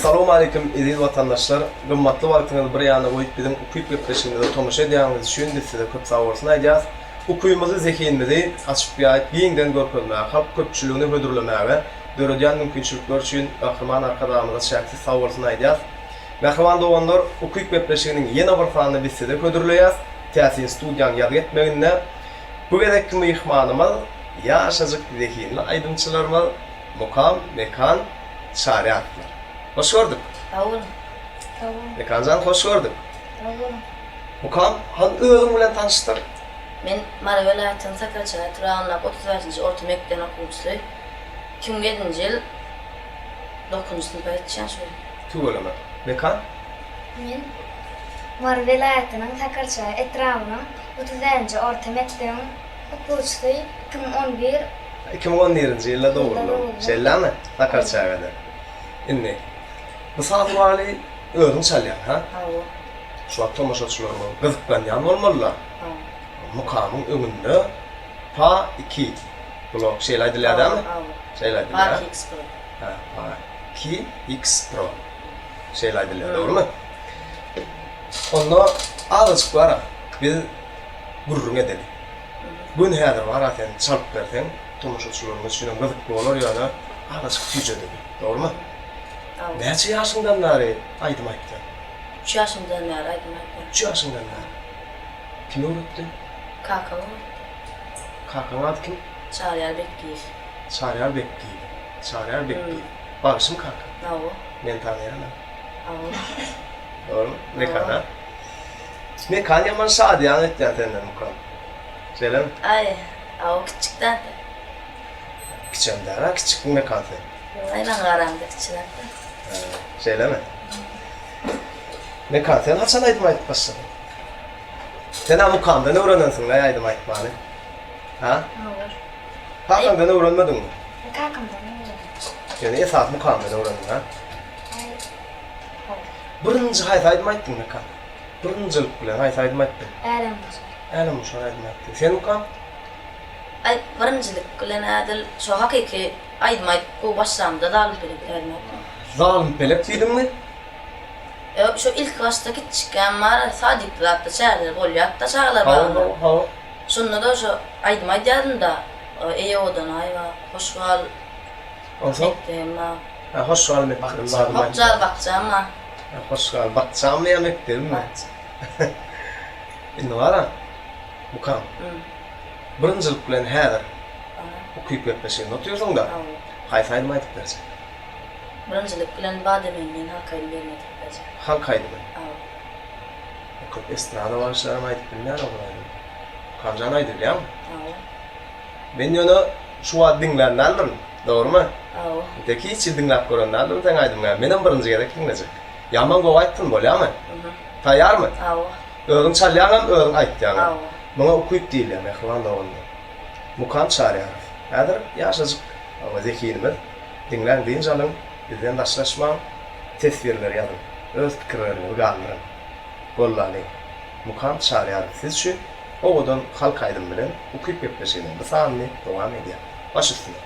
Essalawmaleýkim eziz watandaşlar! Gymmatly wagtyňyzy bir ýana goýup biziň Ukyp gepleşigimize tomaşa edýäniňiz üçin biz size köp sagbolsun aýdýas. Ukymyzy, zehinimizi açyp ýaýyp giňden görkezmäge, halk köpçüligine hödürlemäge döredýän mümkinçilikler üçin Gahryman Arkadagymyza çäksiz sagbolsun aýdýas. Mähriban doganlar, Ukyp gepleşiginiň ýene bir sanyny biz size hödürleýäs. Täsin studiýaň ýazgy etmeginde bu gezekki myhmanymyz ýaşajyk zehinli aýdymçylarymyz Mukam, Mekan, Çaryýarlar. Hoş gördük. Sag boluň. Sag boluň. Mekanjan hoş gördük. Sag boluň. Mukam, hany özüň bilen tanyşdyr. Men Mary welaýatynyň Sakarçäge etrabyndaky 35-nji orta mekdebiň okuwçysy. 2007-nji ýyl dokuzynjy synpa geçýän şu ýyl. Tüweleme. Mekan? Men Mary welaýatynyň Sakarçäge etrabynyň 35-nji orta mekdebiň okuwçysy, 2011. 2011-nji ýylda dogruldym. Şeýlemi? Sakarçägede. Indi, bu saz guraly özüň çalýaň, hä? Hawa. Şu wagt tomaşaçylarymyz gyzyklanýan bolmaly-da. Hawa. Mukamyň öňünde Pa iki blok şeýle aýdylýar dälmi? Hawa. Şeýle aýdylýar. Pa iki X Pro. Hä, Pa iki X Pro. Şeýle aýdylýar, dogrumy? Onda azajyk bar-a, biz gürrüň edeli. Gün häzir bar-a sen çalyp berseň, tomaşaçylarymyz üçinem gyzykly bolar, ýöne azajyk süýjedeli, dogrumy? Näçe ýaşyňdan bäri aýdym aýtýaň? Üç ýaşymdan bäri aýdym aýdýan. Üç ýaşyňdan bäri. Kim öwretdi? Kakam öwretdi. Kakaň ady kim? Çaryýar Bekgiýew. Çaryýar Bekgiýew. Çaryýar Bekgiýew. Bagşymy kakaň? Hawa. Men tanaýan-a. Hawa. Dogrumy? Mekan-a? Mekan ýaman şadyýan ötýän senden Mukam. Şeýlemi? Aý, hawa kiçjik däl-de. Kiçem däl-a, kiçjikmi Mekan sen? Aý, maňa garanda kiçiräk-dä. Şeýlemi? Mekan, sen haçan aýdym aýdyp başladyň? Sen-ä Mukamdan öwrenensiň-le aýdym aýtmany. Ha? Hawa. Kakaňdan öwrenmediňmi? Kakamdan öwrendim. Ýöne esasy Mukamdan öwrendiň, ha? Aý, hawa. Birinji haýsy aýdym aýtdyň Mekan? Birinjilik bilen haýsy aýdym aýtdyň? Älemgoşar. Älemgoşar aýdym aýtdyň. Sen Mukam? Aý, birinjilik bilen edil şo hakyky aýdym aýdyp gowy başlamda Zalym pelek aýdym aýtdym. Zalym pelek diýdiňmi? Ýok, şo ilki başda kiçjikkäm bar, sadikde zatda çäreler bolýardy-da çagalar bagynda. Hawa, hawa. Şonda-da şo aýdym aýdýardym-da, Eý owadan aý bar, hoş gal Onsoň? mekdebim bar. Hä, hoş gal mekdebim bar. Hoş gal bakjam bar. Hä, hoş gal bakjammy ýa mekdebimmi? Bakja. Indi bar-a, Mukam. Birinjilik bilen häzir ukyp gepleşiginde otyrsyň-da. Hawa. Haýsy aýdymy aýdyp berjek? Birinjilik bilen Bademenden halk aýdymy ýerine ýetirip berjek. Halk aýdymy? Hawa. Köp estrada bagşylaram aýdyp bilmeýär ol aýdymy. Mukamjan aýdybilýäňmi? Hawa. Men ýöne şu wagt diňlän däldirin, dogrymy? Hawa. Entek hiç hili diňläp gören däldirin seň aýdymyňy. Menem birinji gezek diňlejek. Ýaman gowy aýtdyn, bolýamy? Taýýarmy? Hawa. Özüň çalýaňam, özüň aýtýaňam. Hawa. Muňa ukyp diýilýär, mähriban doganlar. Mukam Çaryýarow. Häzir ýaşajyk zehinimiz. Diňläň, dynç alyň, bizden daşlaşmaň, teswirler ýazyň, öz pikirleriňizi galdyryň. Gollalyň. Mukam Çaryýarow siz üçin owadan halk aýdymy bilen Ukyp gepleşiginiň bu sanyny dowam edýär. Baş üstüne!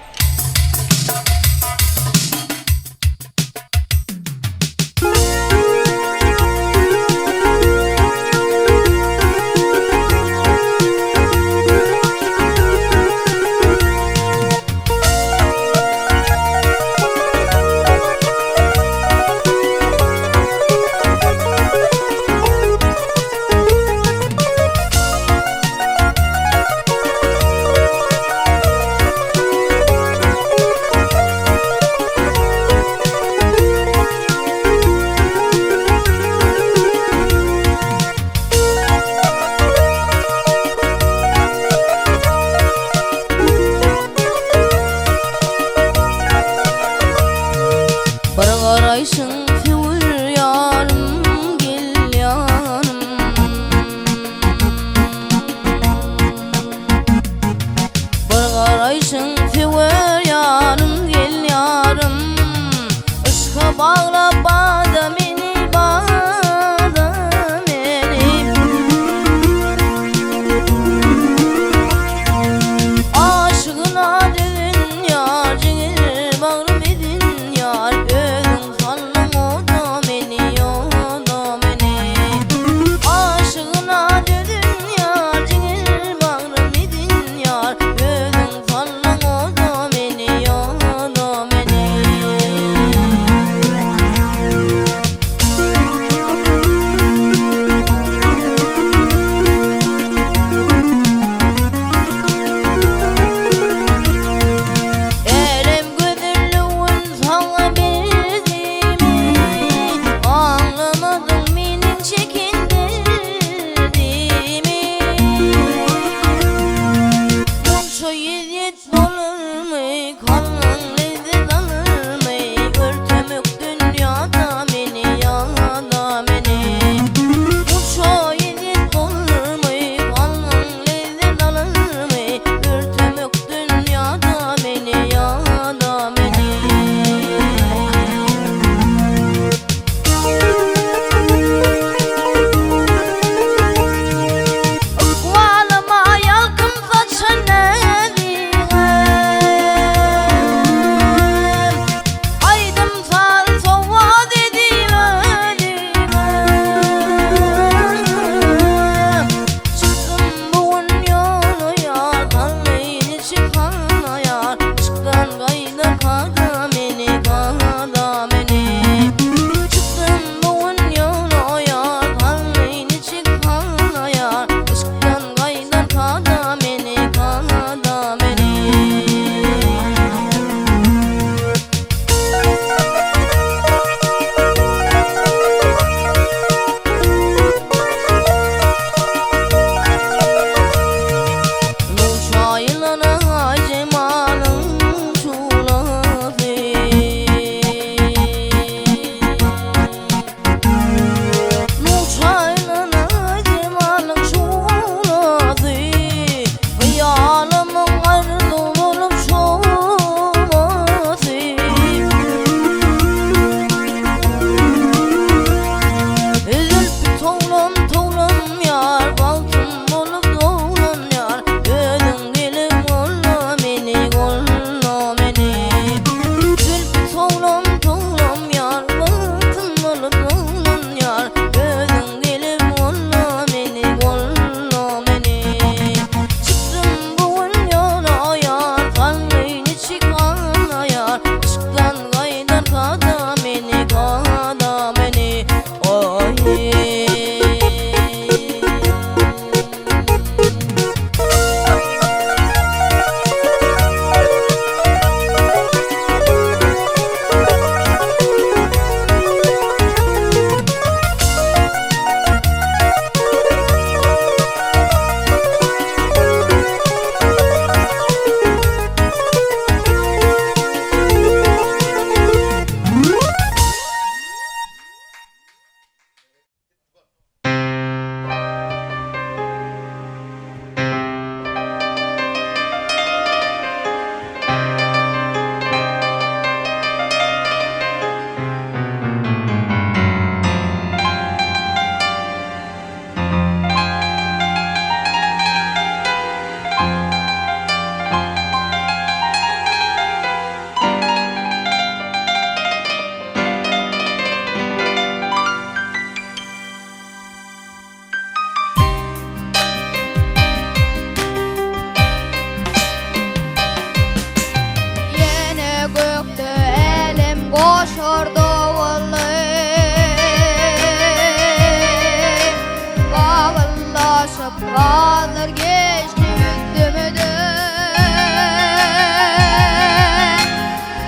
Akgazlar geçdi üstümden.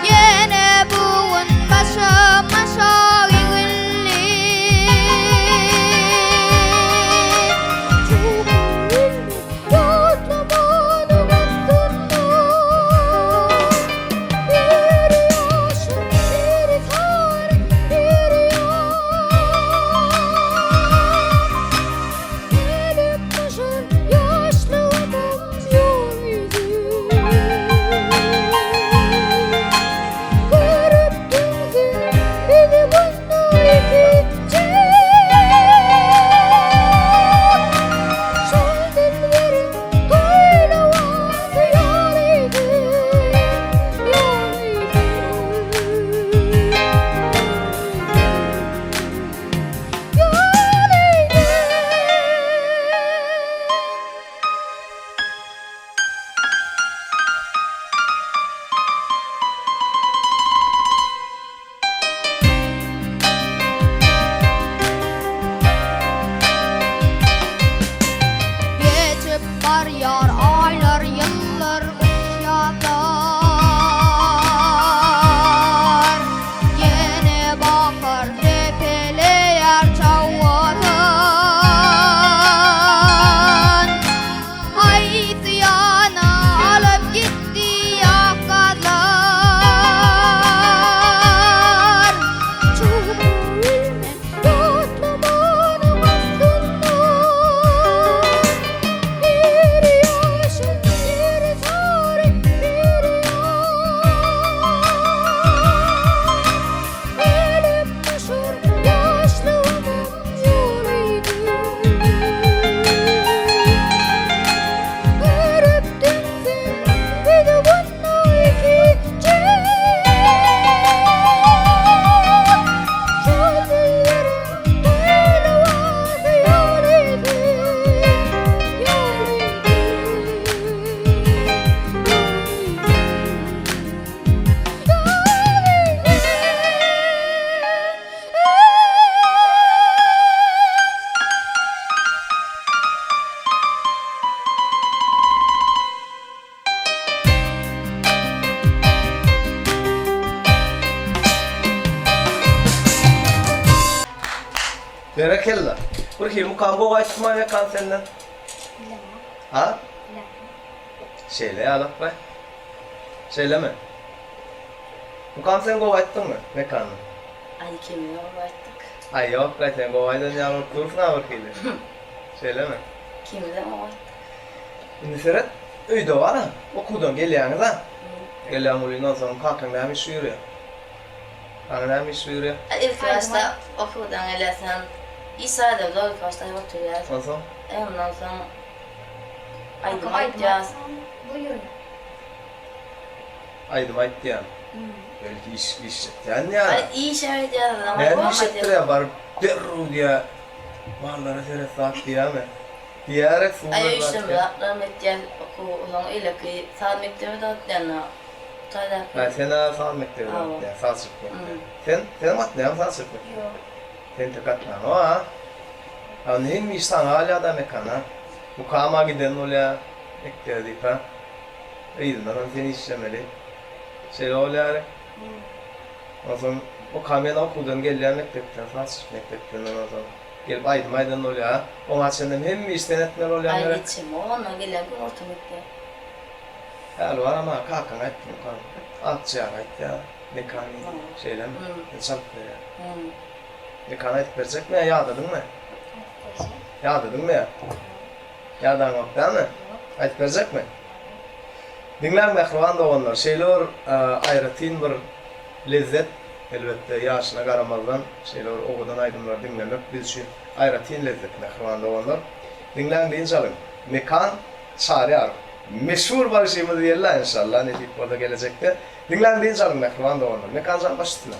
Ýene bu gün başym aşak egildi. Çogy bilmän ýatlamanyň astynda. Biri ýaşyl, biri sary, biri ýaz. Gelip düşen ýaşlygymyň ýolydy. Görüpdiň sen bizi bunda ikinji. Şol dilberiň toýlawasy ýalydy, ýalydy, ýalydy. Geçip barýar aýlar, ýyllar, gyş-ýazlar. Ýene bahar sepeleýär çawasyn. Haýsy ýana alyp gitdi ak gazlar. Çuňňur bilmen ýatlamanyň astynda. Biri ýaşyl, biri sary, biri ak. Gelip düşer ýaşlygymyň ýolydy. Görüpdiň sen bizi bunda ikinji. Şol dilleriň toýlawasy ýalydy, ýalydy, Berekella. Bir hili mukam gowy aýtdyma Mekan senden? Bilemok. Ha? Bilemok. Şeýle ýalakmy? Şeýlemi? Mukam sen gowy aýtdyňmy Mekany? Aý ikimiz gowy aýtdyk. Aý ýok-laý sen gowy aýdan ýaly bolup dursuň-a bir hili. Şeýlemi? Ikimizem gowy aýtdyk. Indi seret, öýde bar-a, okuwdan gelýäňiz-a. Gelýäň welin onsoň kakaň näme iş buýurýar? Saňa näme iş buýurýar? Ilki başda okuwdan gelýärsen, iş aýdymda ilki başda aýdyp oturýas. Onsoň? E ondan soň aýdym aýdýas. Buýurýar. Aýdym aýtýan. Belki iş iş etýän ýa. Aý iş aýdýar. Näme iş etdirýär baryp derrew diýýär. Mallara seret zat diýýärmi? Diýýärek suw Aý ber zat işlem diýýär. zatlaram etýär okuw soň eýleki saz mekdebe de gatnaýan Hytaýdaky. Aý sen-ä saz mekdebe Hawa. gatnaýaň sazçylyk mekdebe. Sen senem gatnaýaňmy sazçylyk mekdebe? Ýok. Sen tek gatnaňok a? A onda hemme iş saňa galýar-da Mekan-a. Mukama giden bolýar mekdebe diýip a. Yzyndanam sen işlemeli. Şeýle bolýar. Onsoň okam ýene okuwdan gelýär mekdepden, sazçylyk mekdepden onsoň gelip aýdym aýdan bolýar. Oňa çenlem hemme işi sen etmeli bolýaň Aý gerek. ýetişemok ondan gelýän gün orta mekdep. Häli bar ama kakaň aýtdy Mukam. Akjyýaga aýtýar. Mekan diýdi. Şeýlemi? Sen çalyp berýär. Mekan aýdyp berjekmi ýa ýadadyňmy? Aýdyp berjek. Ýadadyňmy ýa? Ýadaňok dälmi? Aýdyp berjekmi? Diňläň mähriban doganlar, şeýle bir aýratyn bir lezzet, elbetde ýaşyna garamazdan şeýle bir owadan aýdymlary diňlemek biz üçin aýratyn lezzet mähriban doganlar. Diňläň dynç alyň. Mekan Çaryýar. Meşhur bagşymyz diýeli enşalla nesip bolsa gelejekde. Diňläň dynç alyň mähriban doganlar. Mekanjan baş üstüne.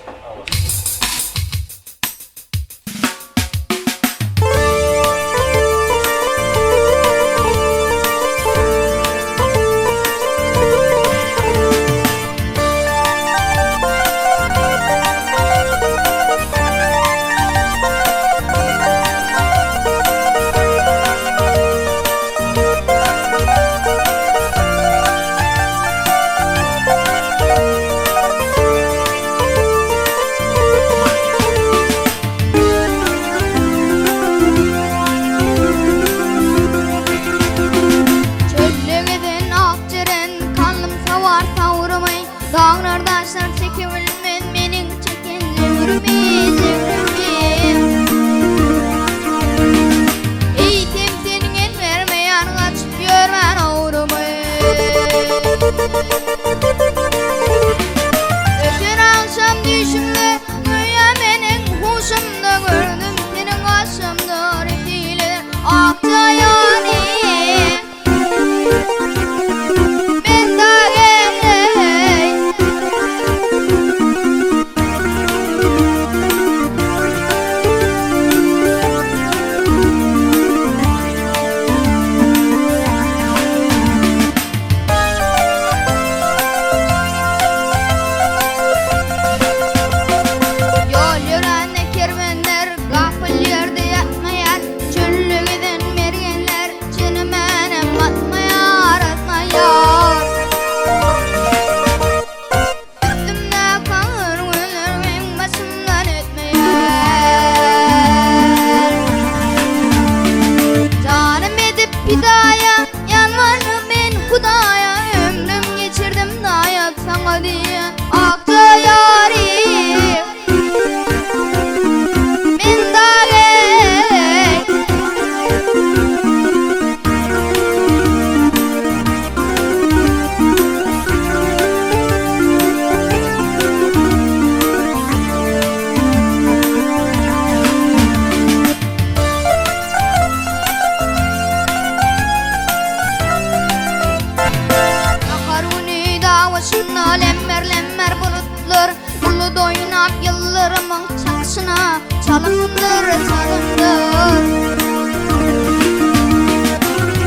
Çalymdyr, çalymdyr.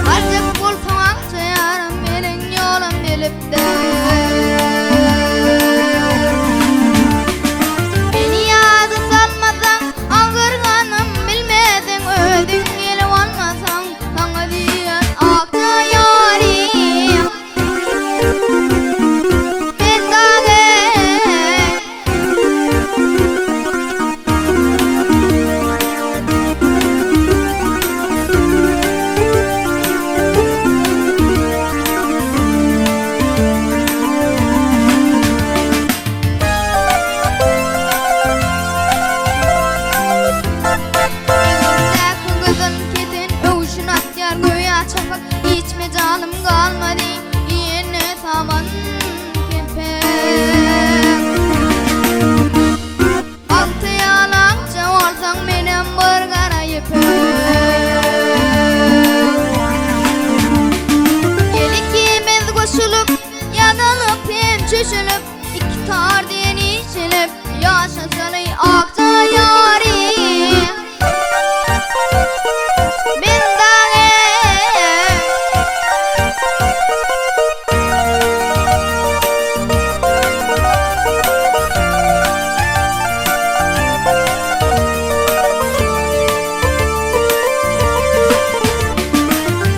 Barjak bolsaň akja ýarym, meniň ýolum delipdir. Meni ýada salmasaň, agyr ganym bilmeziň, özüň gelip almasaň, saňa diýen akja ýarym. Men dagy. Egnimdäki gyzyl keten öwşün atýar göýä çapak, Hiç mejalym galmady iýene saman kepek. Alty ýaly akja bolsaň menem bir gara ýüpek. Gel ikimiz goşulyp, ýazylyp hem çüşülip, Iki tar diýen işilip, ýaşasaly akja ýarym. Men dagy.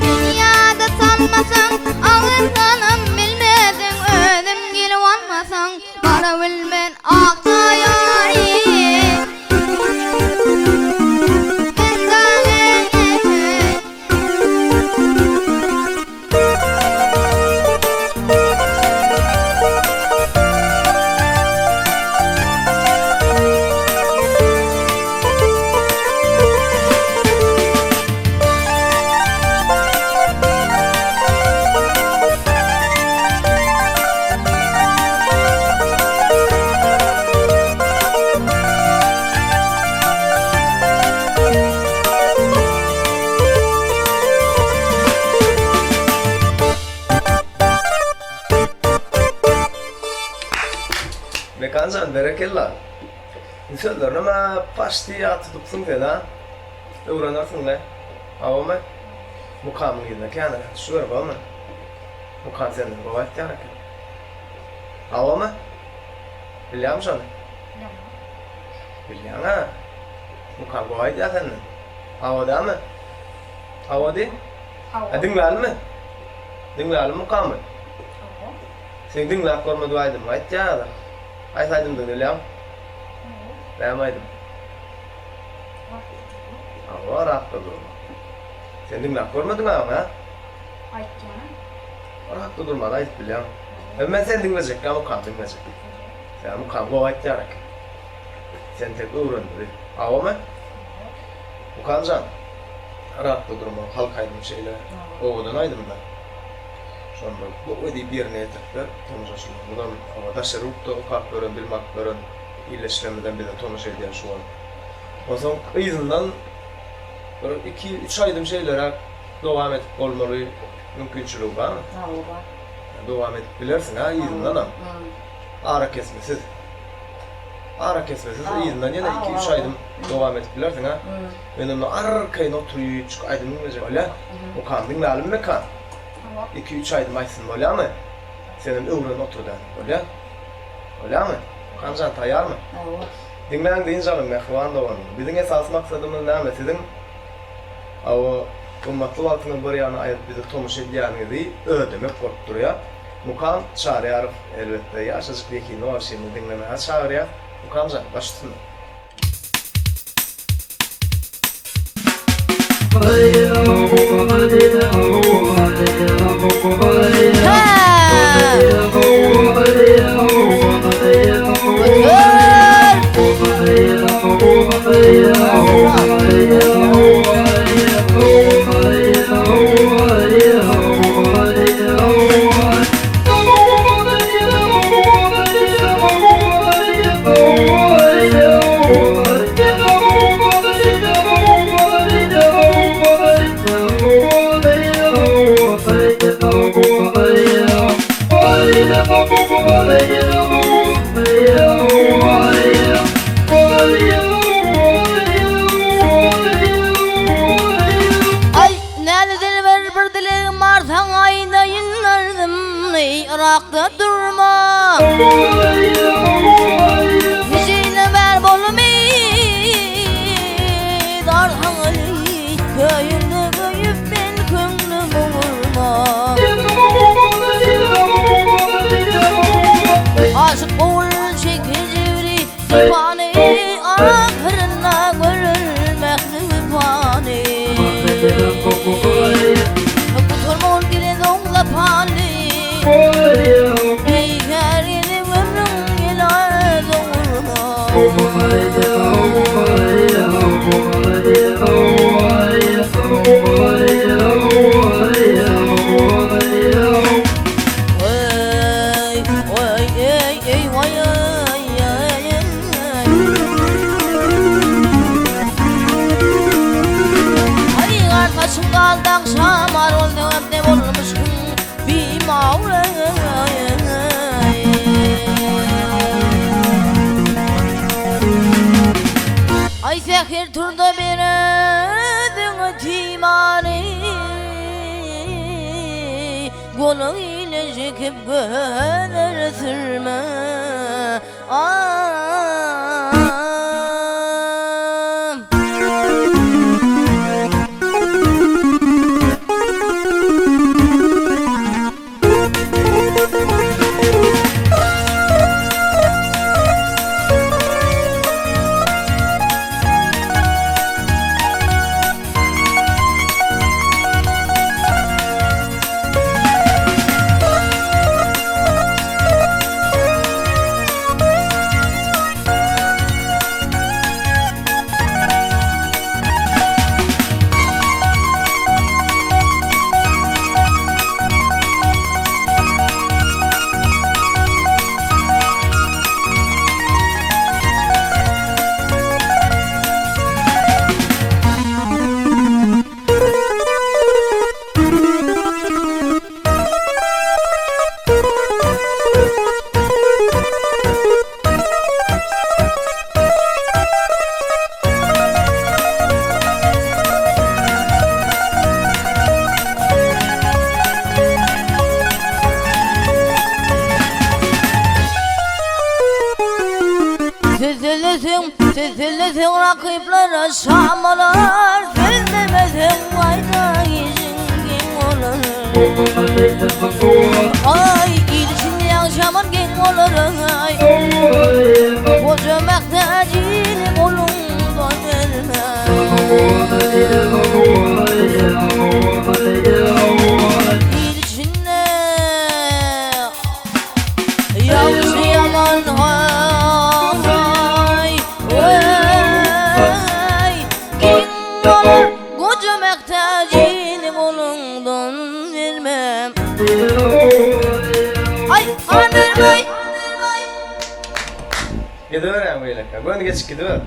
Meni ýada salmasaň, agyr ganym bilmeziň, Özüm gelip almasaň, bara bilmen akja ýarym. Men dagy. Mekanjan berekella. Bu sözlerinem-ä paşti ýat tutupsyň sen-a. Öwrenersiň-le. Hawamy? Mukamyň yzyna känräk düşüber, bormy? Mukam senden gowy aýtýan eken. Hawamy? Bilýäňmi şony? Bilemok. Bilýäň-ä. Mukam gowy aýdýar senden. Hawa dämi? Hawa diý. Hawa. A diňlälimi? Diňlälimi Mukamy? Hawa. Seň diňläp görmedik aýdymyňy aýtýar häzir. Haýsy aýdymdygyny bilýäňmi? Hawa. Näme aýdym? Rakda durma. Hawa, Rakda durma. Sen diňläp görmediň aň, hä? Aýtýan. Rakda durmany aýdyp bilýäň. Men seni diňlejekkä Mukamy diňlejek. Sen Mukam gowy aýtýar eken. Sen tek öwrenmeli. Hawamy? Mukamjan. Rakda durma halk aýdymy şeýle owadan aýdymda. Şonda gowy diýip ýerine ýetirip ber. Tomaşaçylarymyzam hawa daşary ýurtda okap ýören, bilim alyp ýören ildeşlerimizem bize tomaşa edýär şu wagt. Onsoň yzyndan bir iki, üç aýdym şeýleräk dowam edip bolmaly mümkinçiligi barmy? Hawa bar. Dowam edip bilersiň-ä yzyndanam. Arakesmesiz. Arakesmesiz yzyndan ýene iki, üç aýdym dowam edip bilersiň-ä. Men onda arkaýyn oturyp aýdym diňlejek bolýa. Mukam diňlälim Mekan. Iki, üç aýdym aýtsyn bolýamy? Senem öwren otur-da. Bolýa? Bolýamy? Mukamjan taýýarmy? Hawa. Diňläň dynç alyň mähriban doganlar. Biziň esasy maksadymyz näme? Siziň hawa gymmatly wagtyňyzy bir ýana aýryp bize tomaşa edýäniňizi ödemek bolup durýar. Mukam Çaryýarow elbetde ýaşajyk zehinli bagşymyzy diňlemäge çagyrýas. Mukamjan baş üstüne. deý Yrakda durma. Nijeýle bär bolmy Darhaňy köýünde köýüp men köňlüm ogurma. Aşyk ogul çekdi jebri jepany Ahyrynda görül mähri wepany. Gutarma ol gelen oňla pany Bigär gelip ömrüň ýele dogurma. Eý, oý, eý, eý, waý, eý, eý, eý. Ay gartaşım galdy akşamar ol döwepde bolmuş gün bimawle. Ay seher turda bir özüňe timary Goluň ile çekip gözel sürme Am. Sözleseň, sözleseň rakyplara şamalar Sözlemeseň gaýda işiň geň bolar. Ay ilişin ýagşaman geň bolar ay. Goja mähtäjini goluňdan berme. Il içinde Ýagşy ýaman hay Eý Geň bolar goja mähtäjini goluňdan berme. Ay aman berme. Gidiber beýleki. Göni geçip gidiber.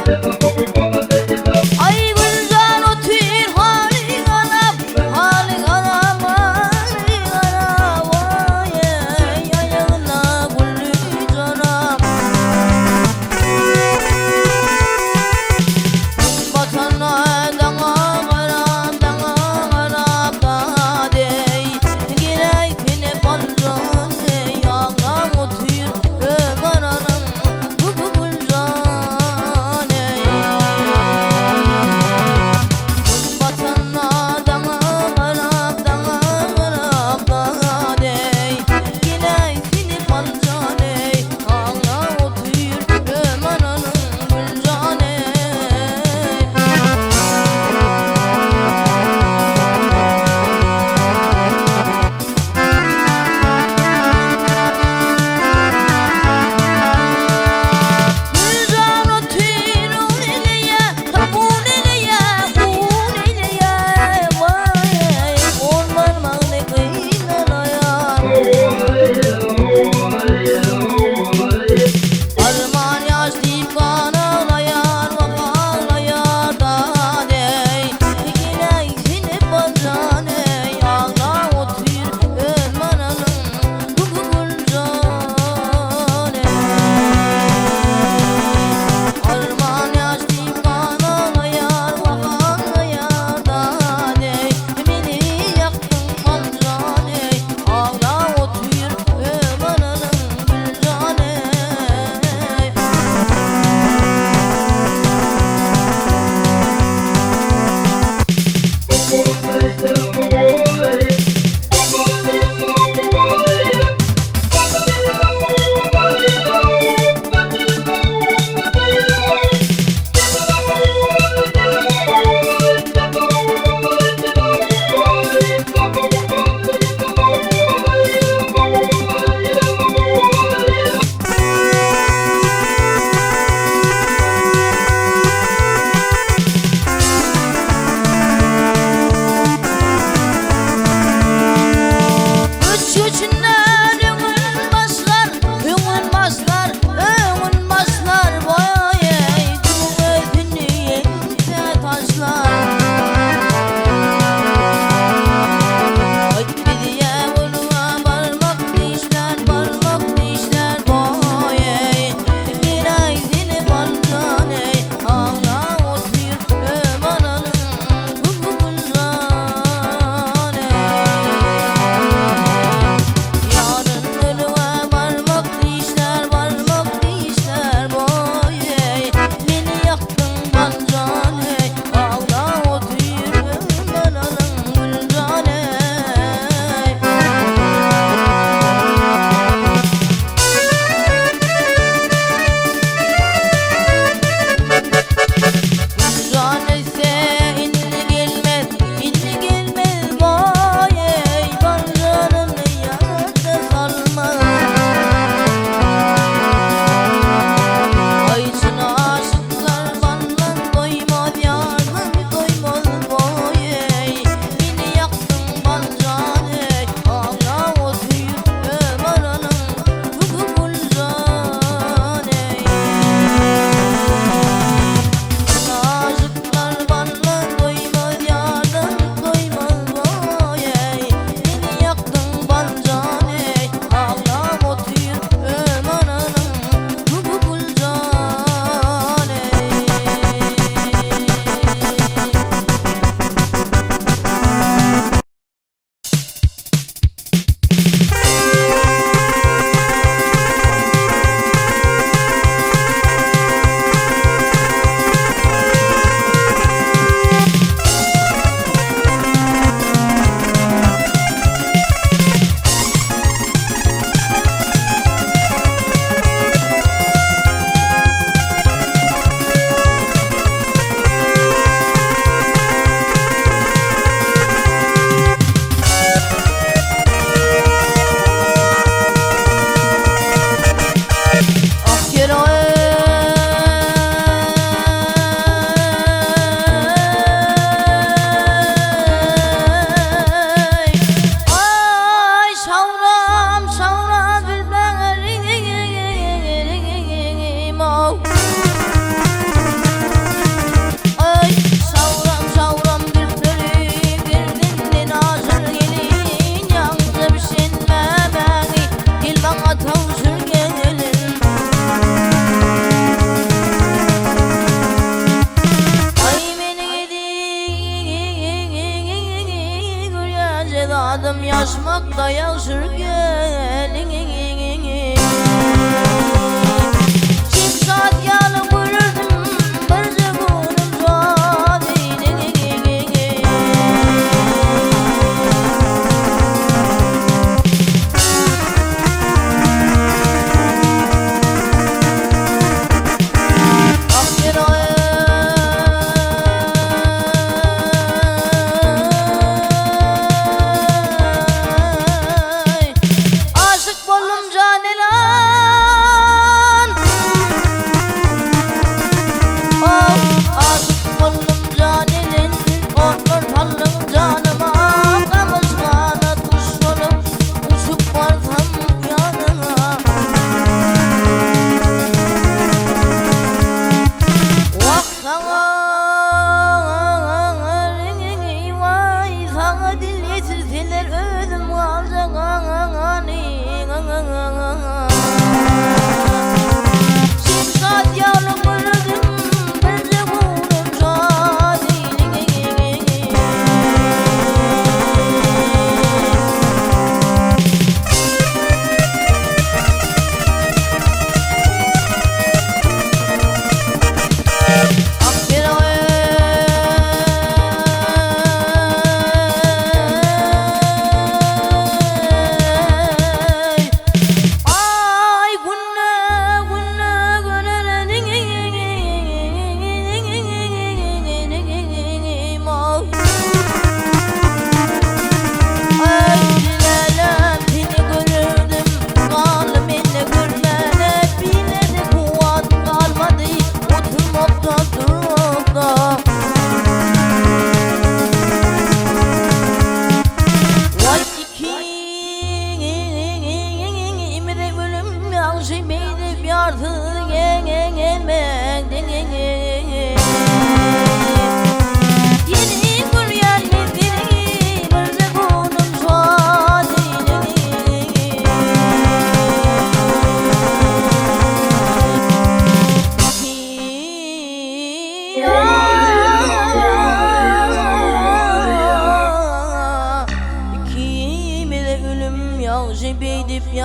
Aý Güljan otyr haly garap, haly garap, haly garap, waý eý, aýagyna gülli jorap. Gün batanda daňa garap, daňa garap da deý, Geläýsene Baljan eý, aglap otyr Ömer anaň bu Güljan eý.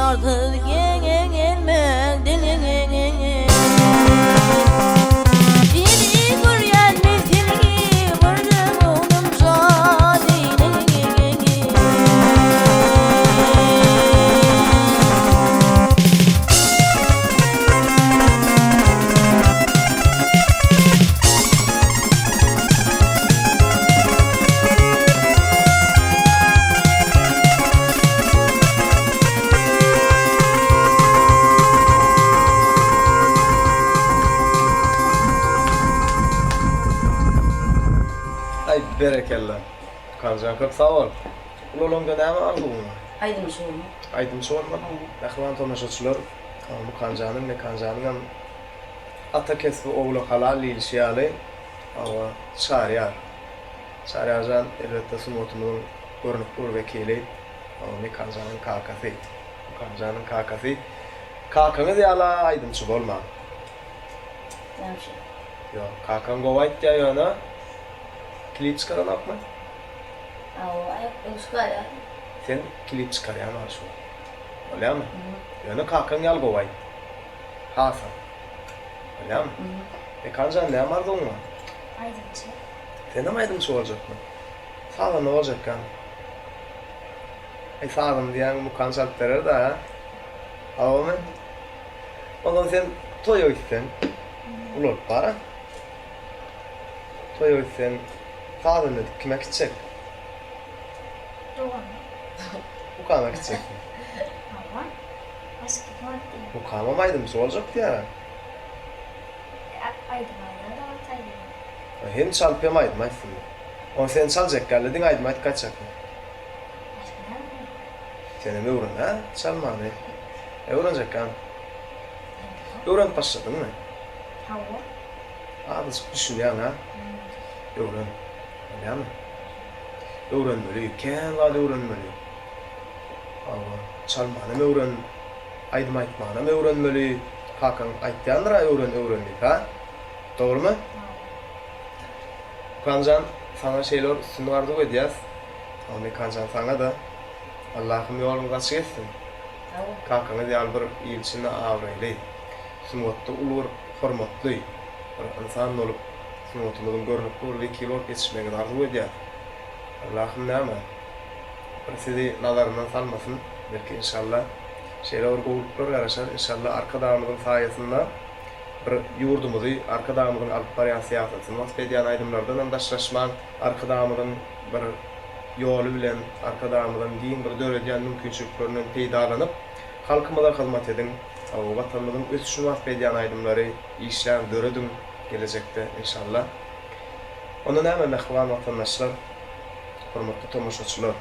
Ýarsyz gelmek diliňi. Seni görýän men seni görse göwnüm şad eýleýin. Aý berekella. Mukamjan köp sag bol. Ulalaňda näme arzuwyň bar? Aýdymçy bolmak. Aýdymçy bolmak. Mähriban tomaşaçylar, Mukamjanyň, Mekanjanyňam ata kesbi ogla halal diýlişi ýaly, hawa, Çaryýar. Çaryýarjan elbetde sungatymyzyň görnükli bir wekili. Mekanjanyň kakasy. Mukamjanyň kakasy. Kakaňyz ýaly aýdymçy bolmaň. Näme üçin? Ýok, kakaň gowy aýtýar ýöne klip çykaranokmy? Hawa, aýak öň çykarýar. Sen klip çykarýaň şu. Bolýarmy? Ýöne kakaň ýaly gowy aýt. Hasam. Bolýarmy? Mekanjan näme arzuwyň bar? Aýdymçy. Senem aýdymçy boljakmy? Sazanda boljakkaň. Aý sazanda diýýäň Mukan çalyp berer-dä, hä? Hawamy? Ondan sen toýa gitseň, ulalyp bar-a. Toýa gitseň, sazanda edip kime gitjek? Doganyma. Mukama gitjekmi? Hawa. Başga kime gitjek? Mukamam aýdymçy boljak diýýär-ä. Aýdym aýdar-da gaty aýdym. Hem çalyp hem aýdym aýtsyn. Ony sen çaljak ýaly diňe aýdym aýdyp gaýtjakmy? Başga näme bolýar? Senem öwren-ä çalmany. Öwrenjekkäň. Öwrenip başladyňmy? Hawa. Azajyk düşünýäň-ä? Öwren. Bolýamy? Öwrenmeli, kän zat öwrenmeli. Hawa, çalmanam öwren, aýdym aýtmanam öwrenmeli. Kakaň aýtýandyr-a öwren, öwren diýip, hä? Dogrumy? Mukamjan saňa şeýle bir üstünlik arzuw edýäs. Mekanjan saňa-da Allahym ýoluňyzy açyk etsin. Kakaňyz ýaly bir il içinde abraýly, sungatda uly bir hormatly bir ynsan bolup, sungatymyzyň görnükli bir wekili bolup ýetişmegiňizi arzuw edýäs. Allahym näme bir sizi nazaryndan salmasyn, belki inşallah şeýle bir gowulyklar garaşar, inşallah Arkadagymyzyň saýasynda Bir ýurdumyzy Arkadagymyzyň alyp barýan syýasatyny wasp edýän aýdymlardanam daşlaşmaň, Arkadagymyzyň bir ýoly bilen, Arkadagymyzyň giň bir döredýän mümkinçiliklerinden peýdalanyp, halkymyza hyzmat ediň, Watanymyzyň ösüşini wasp edýän aýdymlary işläň, dörediň gelejekde, enşalla. Onda näme, mähriban watandaşlar, hormatly tomaşaçylar,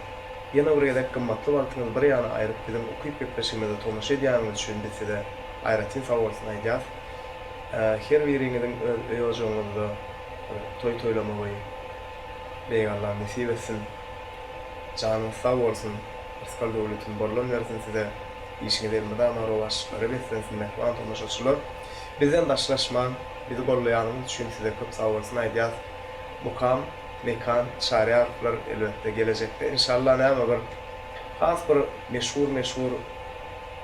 ýene bir gezek gymmatly wagtyňyzy bir ýana aýryp biziň ukyp gepleşigimize tomaşa edýäniňiz üçin biz size Aýratyn sag bolsun aýdýas. Her biriňiziň öz öý ojagyňyzda bir toý toýlamagy Beýik Allam nesip etsin. Janyňyz sag bolsun, rysgal döwletini bollan bersin size. Işiňiz elmydama rowaçlyklara beslensin mähriban tomaşaçylar. Bizden daşlaşmaň, bizi gollaýanyňyz üçin size köp sag bolsun aýdýas. Mukam, Mekan, Çaryýarowlar elbetde gelejekde inşallah näme bir has bir meşhur meşhur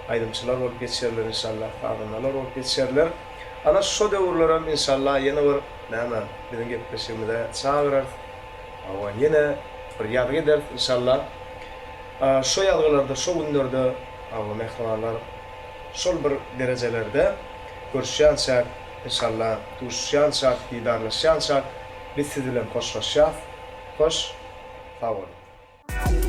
Aýdymçylar bolup ýetişerler inşallah, sazandalar bolup ýetişerler. Ana şo döwürlerem inşallah ýene bir näme biziň gepleşigimize çagyrarys. Hawa ýene bir ýazgy ederis inşallah. Şo ýazgylarda şo günlerde hawa mähribanlar şol bir derejelerde görüşýänçäk inşallah duşuşýançak didarlaşýançak biz siz bilen hoşlaşýas. Hoş sag boluň.